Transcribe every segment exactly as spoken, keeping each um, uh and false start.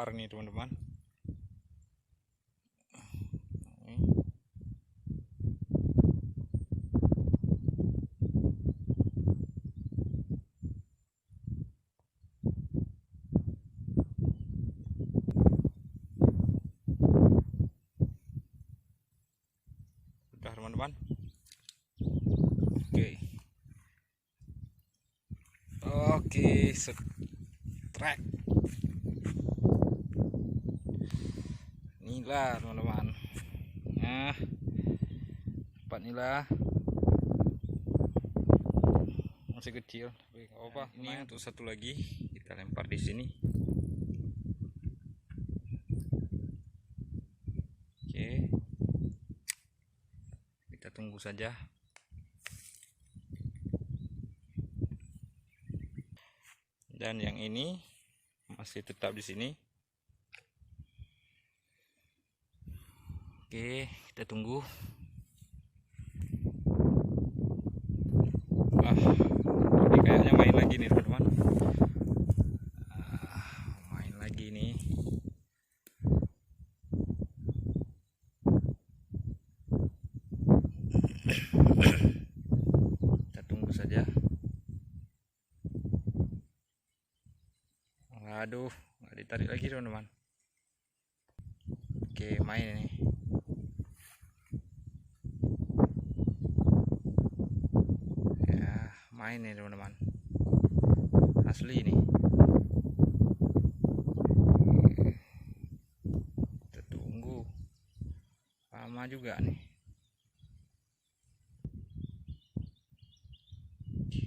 Ini, teman-teman. Udah, teman-teman. Oke. Oke, strike. Nila, teman-teman. Nah, dapat nila. Masih kecil, tapi nggak apa-apa. Ini lumayan. Untuk satu lagi, kita lempar di sini. Oke. Kita tunggu saja. Dan yang ini masih tetap di sini. Oke, kita tunggu. Wah, ini kayaknya main lagi nih, teman-teman. Ah, main lagi nih. Kita tunggu saja. Waduh, nggak ditarik lagi, teman-teman. Oke, main ini. Ya, main ini, teman-teman. Asli ini. Kita tunggu. Lama juga nih. Oke.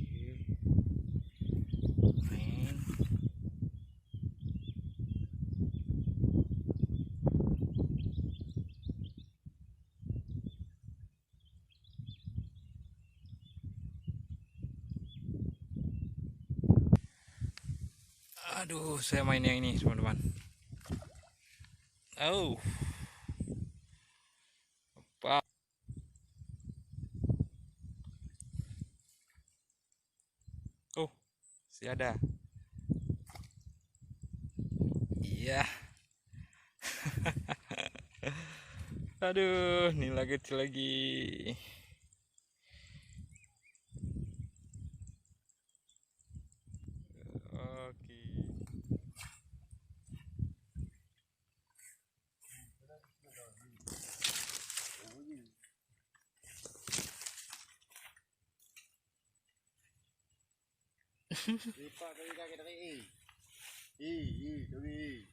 Main. Aduh, saya main yang ini, teman-teman. Oh. Apa? Oh, si ada. Iya. Aduh, nila kecil lagi. Oke. Lipat dari kaki tadi. Eh, eh, tadi.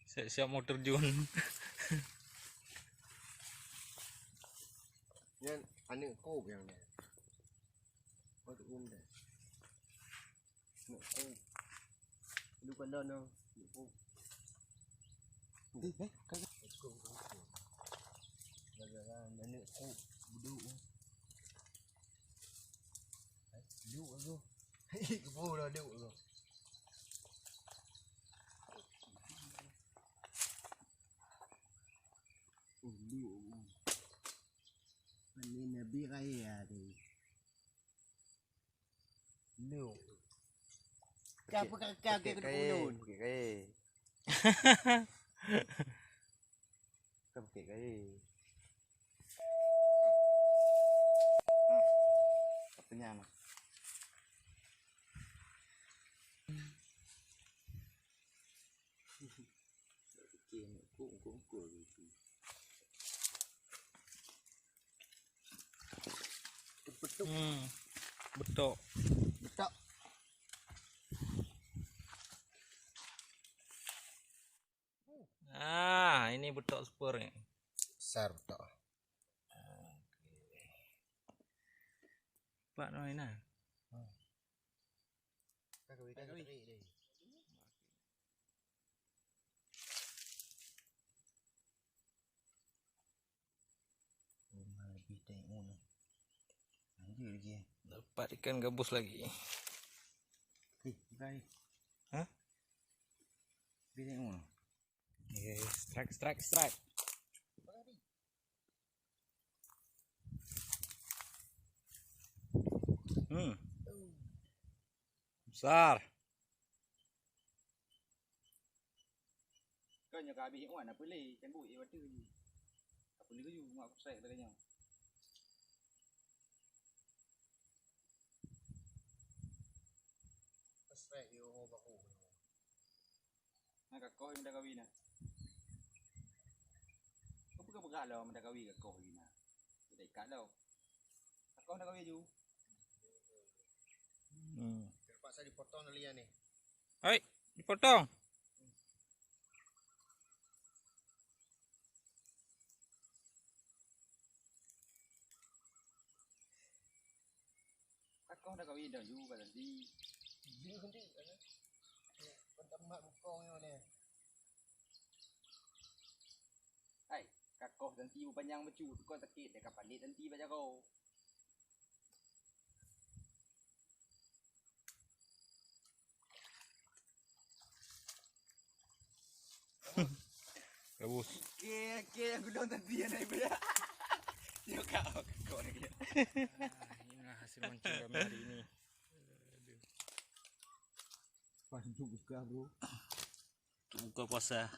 Siap-siap mau terjun. Nyan aneuk kôb nyang nyan. Aneuk kôb. Aneuk kôb. Aneuk kôb. Deh, eh, kagak. Gara-gara aneuk kôb buduk. Duek tu. Kebo dah duek tu. Oh, duek. Ni Nabi raya tu. Duek. Siapa kakak ke ulun? Pakai kain. Kan pakai kain. Hmm. Katanya nah. Okey, nak kuk, kuk, kuk gitu. Betul. Hmm. Betul. Betul. Ah, ini betok super ni. Besar betok. Pak, no, ini. Lebih tengok ni. Lanjut lagi. Dapat ikan gabus lagi. Eh, bukan. Hah? Lebih tengok ni. Eh, strike, strike, strike. Hmm. Besar. Kan nyoe ka habéh wan, apa lé? Canggut, eh, water je. Apa lé kaju, mak aku strike lagèe nyoe. Strike, yo, bahu. Na ka koh nyang mita kawi na. Kau peugah-peugah lom mita kawi ka koh lagi na. Kita ikat lom. Ka koh mita kawi aju. Hmm. Terpaksa dipotong tali ni. Hai, dipotong. Ka koh dah kawin dah ju kat tadi. Dia sendiri kan. Kau tak mat bukong ni mana? Hai, ka koh tadi panjang bacut, kau sakit dah ka palit tadi bak jaroe. Gabus. Oke, oke, aku dah tadi ya naik berat. Yo kau, kau lagi. Ah, inilah hasil mancing kami hari ini. Pas untuk buka, bro. Untuk buka puasa.